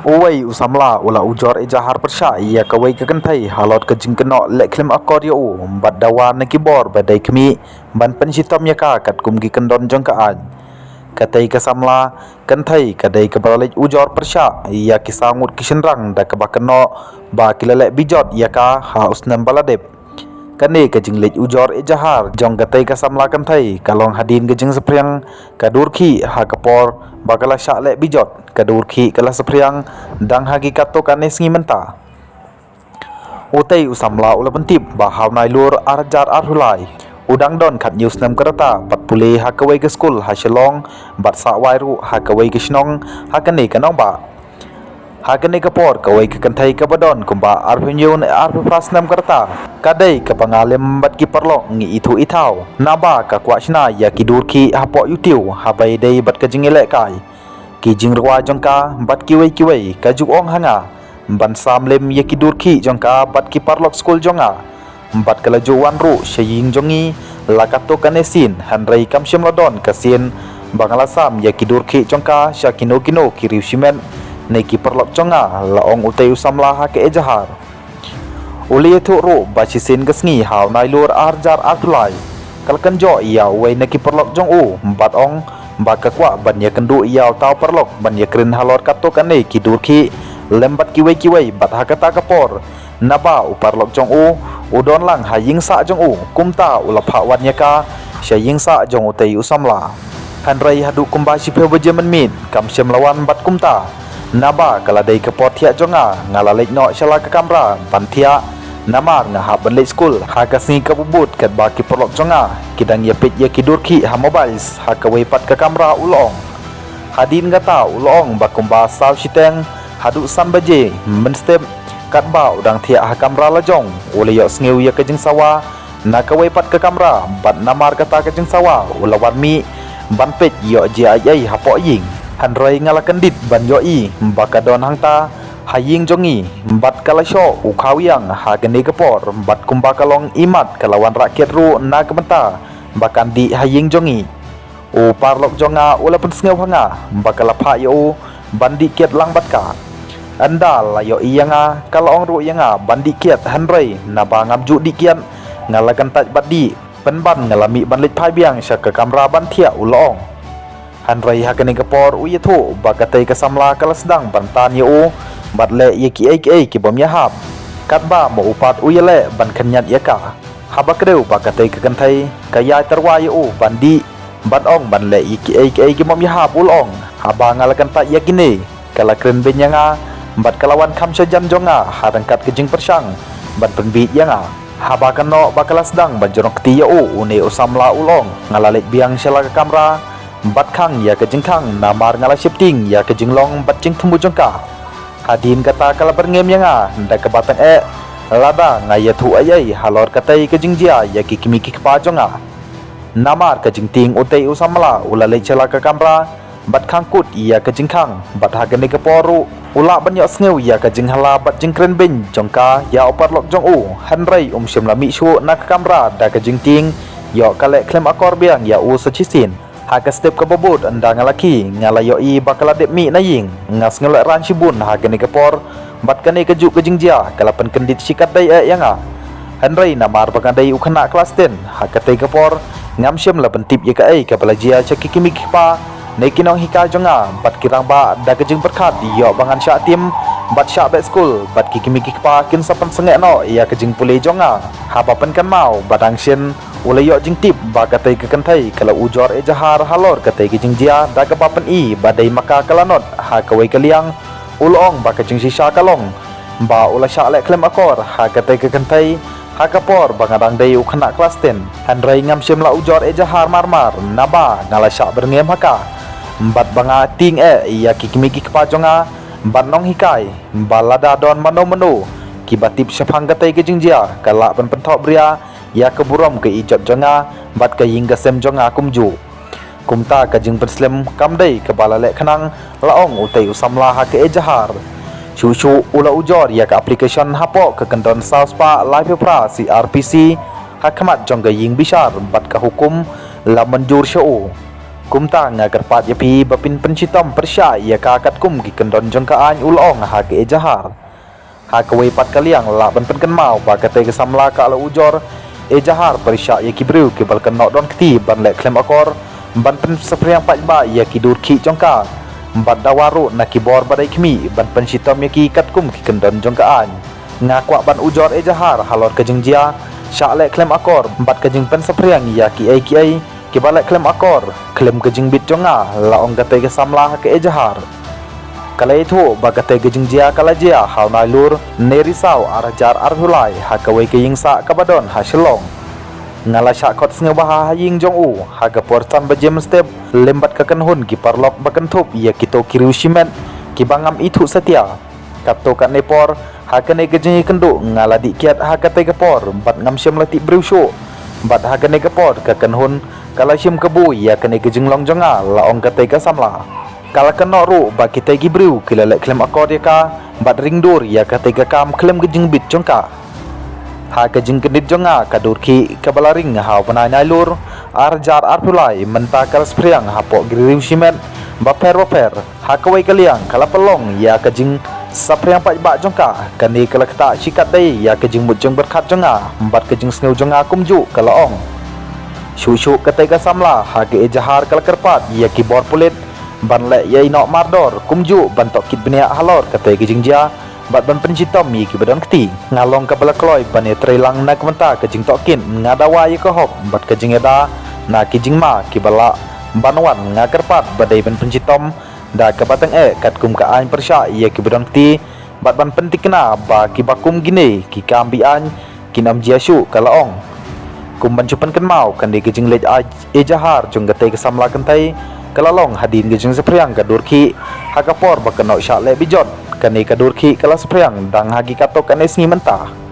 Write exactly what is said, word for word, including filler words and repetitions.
Uwei u samla u la ujor ejahar pyrshah ïa kawei ka kynthei halor ka jingkynnoh leh khlem akor ïa u bad dawa na ki bor ba dei khmih ban pynshitom ïa ka katkum ki kyndon jong ka aiñ. Katei ka samla kynthei ka dei kaba la leit ujor pyrshah ïa ki saw ngut ki shynrang da kaba kynnoh ba ki la leh bijot ïa ka ha u snem ba la dep. Kane ka jingleit ujor ejahar jong katei ka samla kynthei ka long hadien ka jingsaphriang ka dur khih ha ka por ba ka la shah leh bijot. Ka dur khih ka la saphriang dang ha ki katto katne sngi mynta. Utei u samla u la pyntip ba ha u Nailur ar hajar arphew lai u dang don khathynñiew snem ka rta bad pule ha kawei ka skul ha Shillong bad sah wai ruh ha kawei ka shnong ha kane ka nongbah. Ha kane ka por kawei ka kynthei kaba don kumba arphew hynñiew ne arphew phra snem ka rta ka dei kaba nga lem bad ki paralok ngi ithuh ithaw naba ka kwah shna ïa ki dur khih hapoh YouTube haba ïadei bad ka jingïalehkai, ki jingrwai jong ka bad kiwei kiwei. Ka ju ong ha nga ban sam lem ïa ki dur khih jong ka bad ki paralok skul jong nga. Bad ka la ju wan ruh sha ïing jong ngi la katto katne sien, hynrei kam shym la don ka sien ba nga la sam ïa ki dur khih jong ka sha kino kino ki riew shimet ne ki paralok jong nga, la ong utei u samla ha ka ejahar. U la ïathuh ruh ba shisien ka sngi ha u Nailur ar hajar arphew lai ka la kynjoh ïa uwei na ki paralok jong u bad ong ba ka kwah ban ïakynduh ïa uta u paralok ban ïakren halor katto katne ki dur khih lem bad kiwei kiwei bad ha kata ka por naba u paralok jong u u don lang ha ïing sah jong u, kumta u la phah wan ïa ka sha ïing sah jong utei u samla. Hynrei haduh kumba shiphew baje mynmiet kam shym la wan bad kumta naba ka la dei ka por thiah jong nga, nga la leit noh sha la ka kamra ban thiah namar nga hap ban leit skul ha ka sngi kaba bud katba ki paralok jong nga ki dang ïapeit ïa ki dur khih ha mobiles ha kawei pat ka kamra, u la ong. Hadien kata u la ong ba kumba saw shiteng haduh san baje mynstep katba u dang thiah ha kamra la jong u la ïohsngew ïa ka jingsawa na kawei pat ka kamra bad namar kata ka jingsawa u la wan mih ban peit ïoh jia ei ei hapoh ïing. Hynrei nga la kyndit ban ïohi ba ka don hangta ha ïing jong ngi bad ka la shoh u khaw ïang ha kane ka por bad kumba ka long imat ka la wanrah kiad ruh na ka bynta ba kan dih ha ïing jong ngi. U paralok jong nga u la pynsngew ha nga ba ka la phah ïa u ban dih kiad lang bad ka. Ynda la ïohi ïa nga ka la ong ruh ïa nga ban dih kiad, hynrei naba ngam ju dih kiad nga la kyntait bad dih pynban nga la mih ban leit phai biang sha ka kamra ban thiah, u la ong. Hynrei ha kane ka por u ïathuh ba katei ka samla ka la sdang ban tan ïa u bad leh ïa kiei kiei ki bym ïahap katba ma u pat u ïaleh ban khynñiat ïa ka. Haba kdew ba katei ka kynthei ka ïai tyrwa ïa u ban dih bad ong ban leh ïa kiei kiei ki bym ïahap, u la ong, haba nga la kyntait ïa kine ka la kren beiñ ïa nga bad ka la wan kham shajan jong nga ha ryngkat ka jingpyrshang ban pynbieit ïa nga. Haba ka noh ba ka la sdang ban jrong kti ïa u, une u samla u la ong, nga la leit biang sha la ka kamra bad khang ïa ka jingkhang namar nga la sheptieng ïa ka jinglong bad jingthmu jong ka. Hadien kata ka la byrngem ïa nga da kaba tang eh lada nga ïathuh ei ei halor katei ka jingjia ïa ki kmie ki kpa jong nga. Namar ka jingtieng, utei u samla u la leit sha la ka kamra bad khang kut ïa ka jingkhang bad ha kane ka por ruh u lah ban ïohsngew ïa ka jinghala bad jingkren beiñ jong ka ïa u paralok jong u, hynrei um shym la mih shuh na ka kamra da ka jingtieng ïoh ka leh khlem akor biang ïa u sa shisien. Ha ka step kaba bud ynda nga la khie nga la ïohi ba ka la dep mih na ïing. Nga sngewlehrain shibun ha kane ka por bad kane kajuh ka jingjia ka la pynkyndit shikatdei eh ïa nga. Hynrei namar ba nga dei u khynnah klas ten ha katei ka por ngam shym la pyntip ïa kaei kaba la jia sha ki kmie ki kpa ne ki nonghikai jong nga bad ki rangbah da ka jingpyrkhat ïoh ba ngan shah tim bad shah beh skul bad ki kmie ki kpa kin sa pynsangeh noh ïa ka jingpule jong nga. Haba pynkynmaw ba dang shen u la ïoh jingtip ba katei ka kynthei ka la ujor ejahar halor katei ka jingjia da kaba pyni ba dei ma ka ka la not ha kawei ka liang. U la ong ba ka jingshisha ka long ba u la shah leh khlem akor ha katei ka kynthei ha ka por ba nga dang dei u khynnah klas ten. Hynrei ngam shym la ujor ejahar mar mar naba nga la shah byrngem ha ka bad ba nga tieng eh ïa ki kmie ki kpa jong nga bad nonghikai ba lada don mano mano kiba tip shaphang katei ka jingjia ka lah ban pynthohbria ïa ka burom ka ijot jong nga bad ka ïing ka sem jong nga kumjuh. Kumta ka jingpynslem kam dei kaba la leh khnang, la ong utei u samla ha ka ejahar. Shuh shuh u la ujor ïa ka application hapoh ka kyndon saw spah laiphew phra C R P C ha khmat jong ka ïing bishar bad ka hukum la mynjur sha u. Kumta nga kyrpad ïa phi ba phin pynshitom pyrshah ïa ka katkum ki kyndon jong ka aiñ, u la ong ha ka Ejahar. Ha kawei pat ka liang lah ban pynkynmaw ba katei ka samla ka la ujor Ejahar pyrshah ïa ki briew kiba la kynnoh don kti ban leh khlem akor ban pynsaphriang paidbah ïa ki dur khih jong ka, bad dawa ruh na ki bor ba dei khmih ban pynshitom ïa ki katkum ki kyndon jong ka aiñ. Nga kwah ban ujor Ejahar halor ka jingjia shah leh khlem akor bad ka jingpynsaphriang ïa kiei kiei kiba leh khlem akor khlem ka jingbit jong nga, la ong katei ka samla ha ka Ejahar. Ka la ïathuh ba katei ka jingjia ka la jia ha u Nailur, ne Risaw, ar hajar arphew lai, ha kawei ka ïingsah kaba don ha Shillong. Nga la shah khot sngewbha ha ïing jong u ha ka por san baje mynstep lem bad ka kynhun ki paralok ba kynthup ïa kito ki riew shimet kiba ngam ithuh satia. Katto katne por, ha kane ka jingïakynduh nga la dih kiad ha katei ka por bad ngam shym la tip briew shuh. Bad ha kane ka por ka kynhun ka la shim kabu ïa kane ka jinglong jong nga, la ong katei ka samla. Ka la kynnoh ruh ba kitei ki briew ki la leh khlem akor ïa ka bad ring dur ïa katei ka kam khlem ka jingbit jong ka. Ha ka jingkyndit jong nga, ka dur khih kaba la ring ha u bnai Nailur ar hajar arphew lai mynta ka la saphriang hapoh ki riew shimet bapher bapher. Ha kawei ka liang ka la pynlong ïa ka jingsaphriang paidbah jong ka, kane ka la ktah shikatdei ïa ka jingmut jingpyrkhat jong nga bad ka jingsngew jong nga, kumjuh ka la ong. Shuh shuh katei ka samla ha ka Ejahar ka la kyrpad ïa ki bor pulit ban leh ïa i noh mardor kumjuh ban tohkit bniah halor katei ka jingjia bad ban pynshitom ïa kiba don kti. Nga long kaba la kloi ban ïatreilang na ka bynta ka jingtohkit, nga dawa ïa ka hok bad ka jingïada na ki jingma kiba lah ban wan. Nga kyrpad ba dei ban pynshitom da kaba tyngeh katkum ka aiñ pyrshah ïa kiba don kti bad ban pynthikna ba kiba kum kine ki kam be-aiñ kin ym jia shuh, ka la ong. Kum ban shu pynkynmaw, kane ka jingleit Ejahar jong katei ka samla kynthei ka la long hadien ka jingsaphriang ka dur khih ha ka por ba kynnoh shah leh bejot. Kane ka dur khih ka la saphriang dang ha ki katto katne sngi mynta.